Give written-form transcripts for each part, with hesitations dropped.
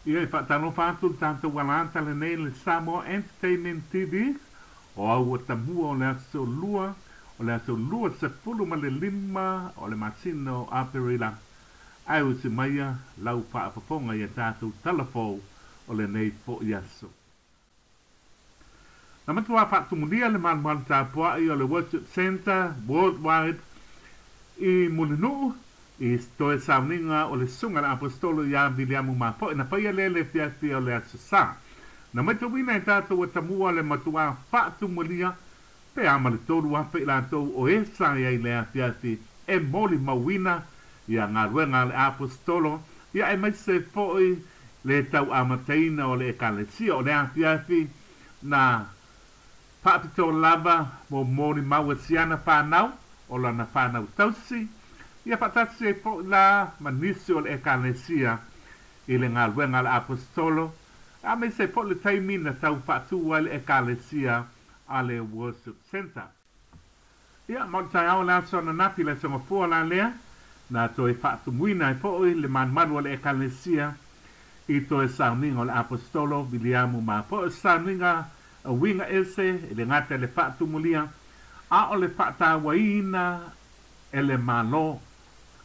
Ia, e faatalofa atu le tatou alata lenei le Samoa Entertainment TV o au ua tamua o le aso lua o le aso 25 o le masina o Aperila ae usi maia lau faafofoga i a tatou tala fou o lenei foi aso. Na matuā faatumulia le malumalu tapuai o le Worship Centre Worldwide i Mulinuu i toe sauniga o le Susuga i le Aposetolo ia Viliamu Mafoe na faia lea i le afiafi o le Aso Sa. Na matauina e tatou atamua le matuā faatumulia pe a ma le 3,000 i latou o e sa i ai i le afiafi e molimauina ia galuega a le Aposetolo ia aemaise foi le tau amataina o le Ekalesia. O le afiafi na faapitoa lava mo molimau a siana fanau o lana fanau tausi, ia faatasi ai foi la ma nisi o le Ekalesia i le galuega a le Aposetolo, aemaise ai foi le taimi na tau faatu ai le Ekalesia a le Worship Centre. Ia, ma o le taeao o le aso ananafi le Aso Gafua la lea, na toe faatumuina ai foi le malumalu o le Ekalesia i toe sauniga o le Aposetolo Viliamu Mafoe. O se sauniga uiga ese, e le gata i le faatumulia, a o le faatauaina e le Malo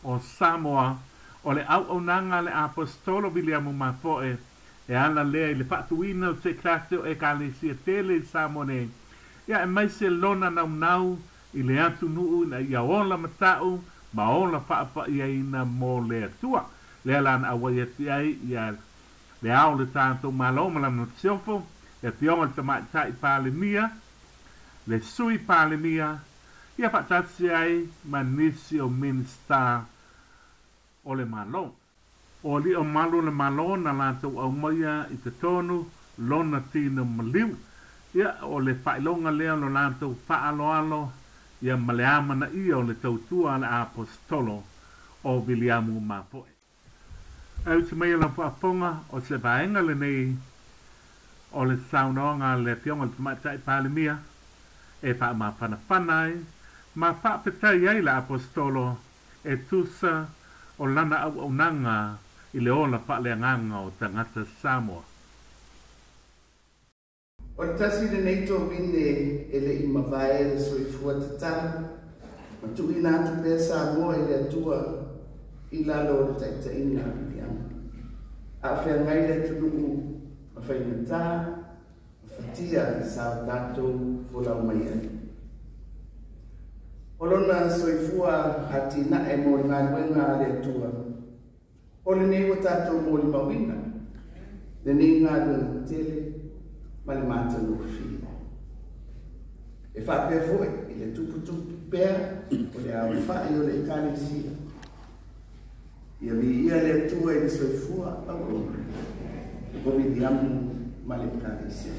o Samoa o le auaunaga a le Aposetolo Viliamu Mafoe e ala lea i le faatuina o se tasi o Ekalesia tele i Samoa nei, ia aemaise lona naunau i le atunuu ina ia ola matau ma ola faapaiaina mo le Atua. Lea la na auai atu ai ia Le Ao o le tatou Malo ma lana Masiofo, le Afioga i le Tamaitai Palemia, le Sui Palemia, ia faatasi ai ma nisi o Minisita o le Malo. O alii o malu o le Malo na latou aumaia i totonu lona tino maliu. Ia, o le faailoga lea o lo latou faaaloalo ia ma le amanaia o le tautua a le Aposetolo o Viliamu Mafoe. Ae usi mai e lau faafofoga, o se vaega lenei o le saunoaga a le Afioga i le Tamaitai Palemia e faamafanafana ai ma faafetai ai le Aposetolo e tusa o lana auaunaga i le ola faaleagaga o tagata Samoa. O le tasi lenei tovine e le i mavae le soifua tatalo ma tuuina atu pea Samoa i le Atua i lalo o le taitaiga a Viliama. A o feagai le atunuu ma faigata ma fatia sa o tatou folau mai ai. O lona soifua atinae mo le galuega a le Atua, o lenei ua tatou molimauina lenei galuega tele ma le matagofie. E faapea foi i le tuputupu pea o le aofai o le Ekalesia. Ia viia le Atua i le soifua auauna o Viliamu ma le Ekalesia.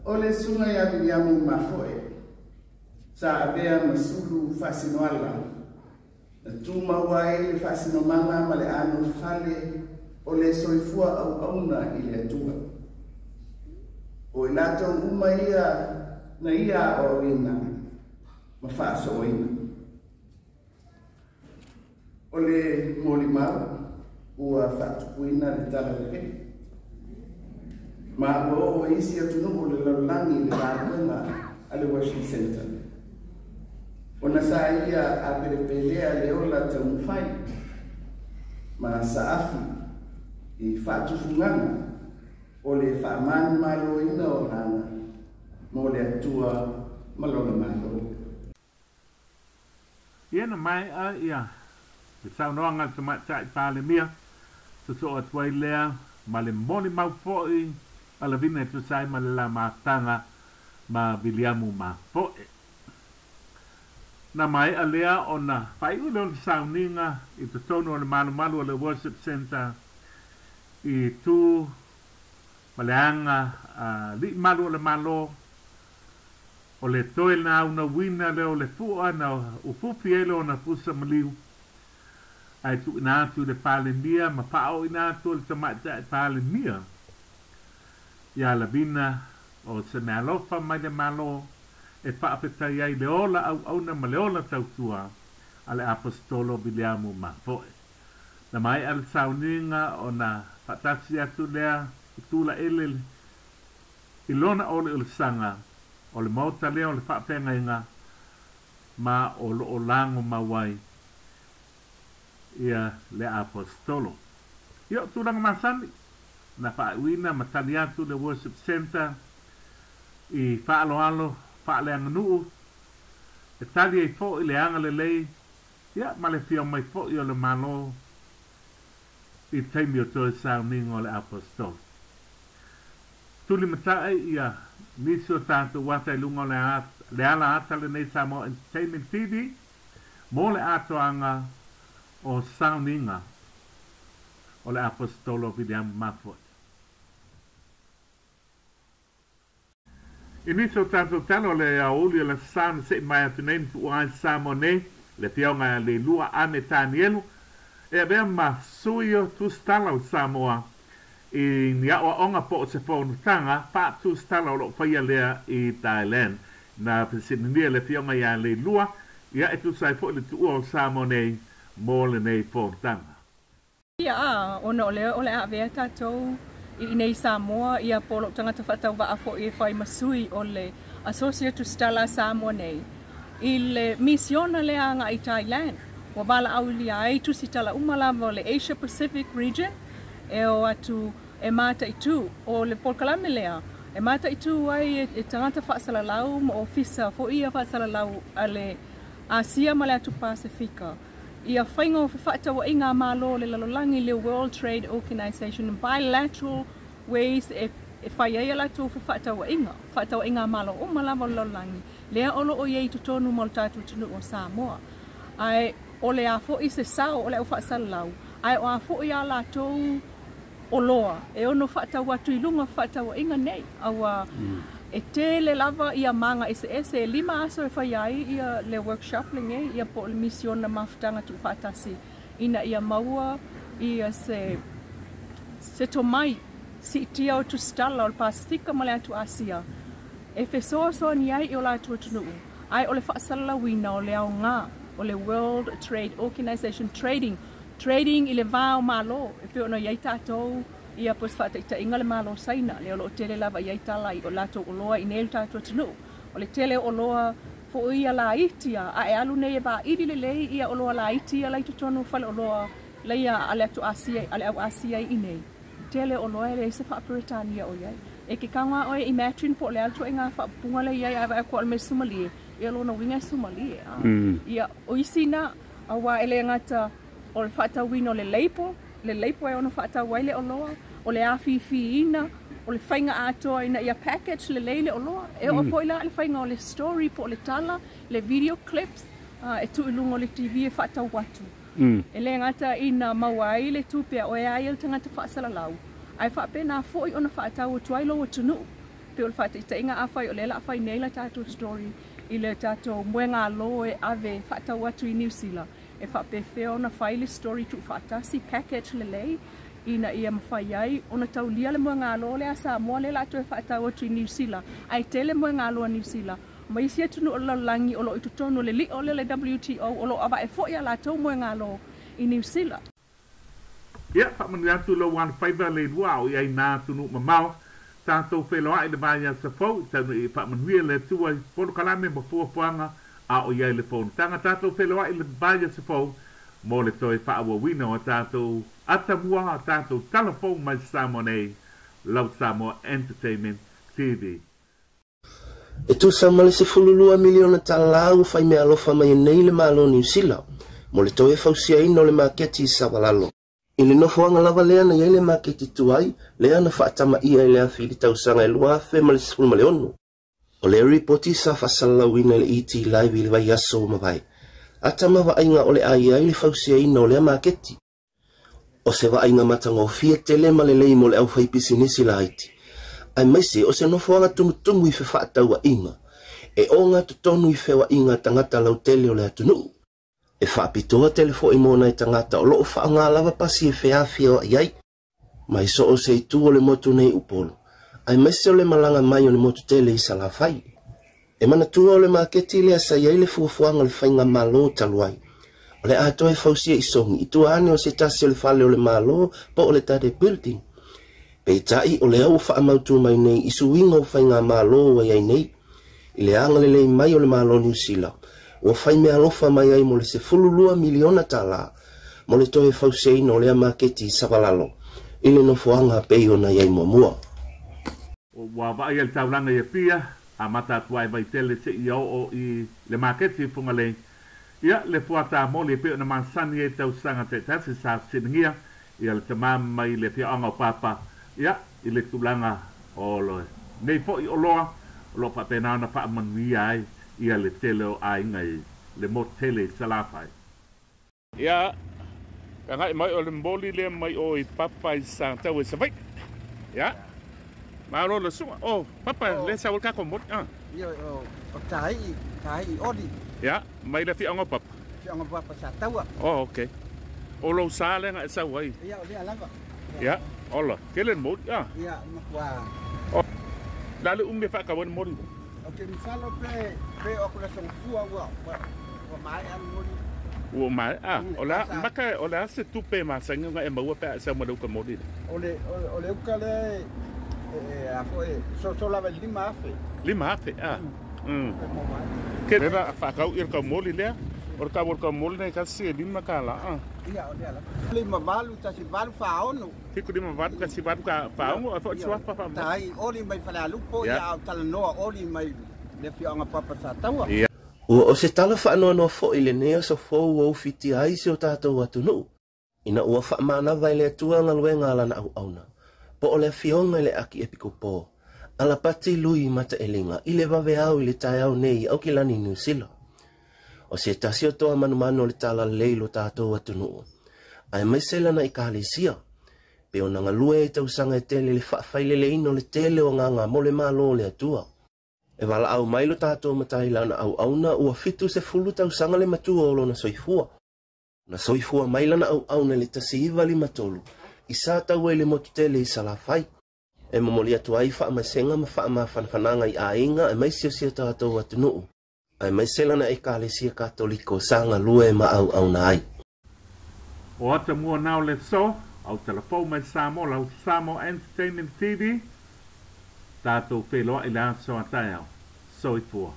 O le Susuga ia Viliamu Mafoe sa avea ma sulu faasinoala na tumau ai le faasinomaga ma le anofale o le soifua auauna i le Atua. O i latou uma ia na ia aoaoina ma faasooina. O le molimau ua faatupuina le Tala Lelei, ma ua oo i isi atunuu o le lalolagi le galuega a le Worship Centre. Ona sa ia apelepelea le ola taumafai ma saafi i faatufugaga o le faamanumaluina o agaga mo le Atua ma Lona Malo. Ia na maea ia le saunoaga a le Tamaitai Palemia, sosoo atu ai lea ma le molimau foi a Lavina e tusa ai ma le la mafutaga ma Viliamu Mafoe. Na maea lea ona faaiu lea o le sauniga i totonu o le malumalu o le Worship Centre i tu ma le aga a alii malu o le Malo. O le toe naunauina lea o le fua na ufufi ai lona pusa maliu, ae tuuina atu i le Palemia ma faaooina atu e le Tamaitai Palemia ia Lavina o se meaalofa mai le Malo e faafetai ai le ola auauna ma le ola tautua a le Aposetolo Viliamu Mafoe. Na maea le sauniga ona faatasi atu lea i tulaele i lona oliolisaga o le maota lea o le faafeagaiga ma o loo lago mau ai ia le Aposetolo. Ia o tulaga masani na faaiuina ma tali atu le Worship Centre i faaaloalo faaleaganuu e tali ai foi le agalelei ia ma le afio mai foi o le Malo i taimi o toe sauniga o le Aposetolo. Tulimatai ia nisi o tatou ata i luga o le ala ata lenei Samoa Entertainment TV mo le atoaga o sauniga o le Aposetolo Viliamu Mafoe. I nisi o tatou tala o le aoauli o le Aso Sa na se'i mai atu nei na tuua ai Samoa nei, le Afioga ia Leilua Ane Tanielu, e avea ma sui o tusitala o Samoa i ni aoaoga po o se fonotaga faa-tusitala o lo o faia lea i Thailand. Na fesiligia le Afioga ia Leilua, ia e tusa ai foi le tuua o Samoa nei mo lenei fonotaga. Ia a, ona o lea o le a avea tatou i inei i Samoa, ia po o lou tagata faatauvaa foi e fai ma sui o le Associate Tusitala a Samoa nei i le misiona lea agai i Thailand. Ua valaaulia ai tusitala uma lava o le Asia Pacific Region e o atu e mataitu. O le polokalame lea e mataitu ai e tagata faasalalau ma ofisa foi ia faasalalau a le Asia ma le Atu Pasefika ia faiga o fefaatauaiga a Malo o le lalolagi, le World Trade Organization, bilateral ways e fai ai a latou fefaatauaiga, fefaatauaiga a Malo uma lava o le lalolagi, lea o lo o i ai i totonu ma le tatou atunuu o Samoa. Ae o le a foi se sao o le au faasalalau, ae o a foi a latou oloa e ono faatau atu i luga o fefaatauaiga nei, aua e tele lava ia maga eseese. E 5 aso e faia ai ia le workshop lenei, ia po o le misiona mafutaga tuufaatasi ina ia maua ia se tomai siitia o tusitala o le Pasefika ma le atu Asia e fesoasoani ai i o latou atunuu, ae o le faasalalauina o le aoga o le World Trade Organization trading trading i le va o Malo e pei ona i ai tatou, ia po o se faataitaiga le Malo o Saina, lea o lo o tele lava i ai tala i o latou oloa i inei i le tatou atunuu. O le tele o oloa foi ia laiti a e alu nei e vaili lelei ia oloa laiti ia la i totonu o faleoloa laia a le atu Asia, a le au Asia i inei, tele o oloa e leai se faa-Peretania o i ai. E ke tago a oe imagine po o le a le ituaiga faaupuga lea i ai, ae vaai atu o le mea sumalie, ia lona uiga e sumalie. Ia, o isi na, aua e le gata o le faatauina o le label, le label e ono faatau ai le oloa, o le afifiina, o le faiga atoa ina ia package lelei le oloa. E oo foi la i le faiga o le story po o le tala, le video clips, e tuu i luga o le TV e faatau atu. E le gata ina maua ai le tupe a oe a ia le tagata faasalalau, ae faapena foi ona faatau atu ai lou atunuu. Pei o le faataitaiga, afai o lea o le a fai nei la tatou story i le tatou moegalo e ave faatau atu i Niu Sila, e faapefea ona fai le story tuufaatasi, package lelei, ina ia mafai ai ona taulia le moegalo lea a Samoa lea o le a toe faatau atu i Niu Sila, ae tele moegalo a Niu Sila ma isi atunuu o le lalolagi o lo o i totonu o le lio lea o le WTO o lo o avae foi a latou moegalo i Niu Sila. Ia, faamanuia atu lou alofaiva le lua a o i ai nā atunuu mamao, tatou feiloai i le vaiaso fou, taunuu i faamanuia le Atua i polokalame ma fuafuaga a o i ai le fonotaga. Tatou feiloai i le vaiaso fou mo le toe faaauauina o a tatou atamua, a tatou tala fou mai Samoa nei, lau Samoa Entertainment TV. E tusa ma le 12 miliona tala ua fai meaalofa mai nei le Malo o Niu Sila mo le toe fausiaina o le maketi i Savalalo. I le nofoaga lava lea na i ai le maketi tuai lea na faatamaia i le afi i le tausaga e 2016. O lea ripoti sa faasalalauina i le ET Live i le vaiaso ua mavae, ata ma vaaiga o le a i ai le fausiaina o lea maketi. O se vaaiga matagofie tele ma lelei mo le aufaipisinisi laiti, aemaise o se nofoaga tumutumu i fefaatauaiga e ogatotonu i feoaiga a tagata lautele o le atunuu. E faapitoa tele foi mo nai tagata o lo o faaaoga lava pasi e feafioai ai mai so o se itu o le motu nei Upolu, aemaise o le malaga mai o le motu tele i Salafai. E manatua o le maketi lea sa i ai le fuafuaga o le faigamalo talu ai, O le a toe fausia i Sogi i tua ane o se tasi o le fale o le Malo po o le Tade Building. Peitai o lea ua faamautū mai nei i suiga o faigamalo ua i ai nei. I le agalelei mai o le Malo o Niu Sila, ua fai meaalofa mai ai mo le $12 miliona mo le toe fausiaina o lea maketi i Savalalo i le nofoaga pei ona i ai muamua. Ua vaaia le taulaga i Apia, amata atu ai Vaitele seia oo i le maketi i Fugalei. Ia, le fuata moli e pei ona masani ai tausaga taitasi sa fesiligia ia le tama mai le afioaga o Papa, ia, i le tulaga o lenei foi oloa o lo o faapena ona faamanuia ai ia le tele o aiga i le motu tele i Salafai. Ia, agai mai o le moli lea mai o i Papa i Sataua i Savaii. Ia, malo le susuga. O, Papa, le sau le kako moli. Ah. Ia, o tai, tai oli. Ia, mai le afioaga o Papa. Afioaga o Papa Sataua. Oh, okay. O lou sa lea na e sau ai. Ia, o lea lava. Ia, ola, tele le moli. Ah. Ia, matua. Oh. La le umi whaakawa le moli. O te misalo pe, pe o kula songfua ua, ua mai a moli. Ua mai, ah, o la, maka, o la se tupe masani nga e maua pe a sau ma le uka moli. O le, o le uka le, e, a foe, so, so lava 5,000. 5,000, ah. Ke rera whakau i ka moli lea, o le ka moli nei ka se 5 ka la, ah. Ia, o lea la. 58, 18 whaono. 78, 18 ka whaongo, a wha pa pa. Tai, oli mai whalealupo, ia au talanoa, oli mai le fioanga Papa Sataua. Ia. Ua o se tala whaanoanoa fo i le nea so fo ua ufiti ai se o tātou atunuu. Ina ua whaamanawa i le atua ngaluenga alana au auna. Po o le fionga i le aki epikopo. Alapati lui mata elinga i le vave au i le tae au nei au ki lani New Zealand. O se tasi o toa manumano le tala lei lo tātou atunuu. Ae mai se lana i kālesia. Pe o nanga lue i tausanga e tele le whawhailele ino le tele o ngā ngā mole malo le atua. E wala au mai lo tātou matai lana au auna ua 70 tausanga le matua o lona soifua. Na soifua mai lana au auna le 1953 i sa tau e le motu tele i Salafai. E momoli atu ai whaamasenga ma whaamafanafanaga i ainga e mai siosia tātou atunuu. Ae mai se lana e kālesia Katoliko sa ngalue ma au auna ai. O ata mua nao le so, au telefou mai Samoa, lau Samoa Entertainment TV, tātou wheloa i le aso a taeao. Soifua.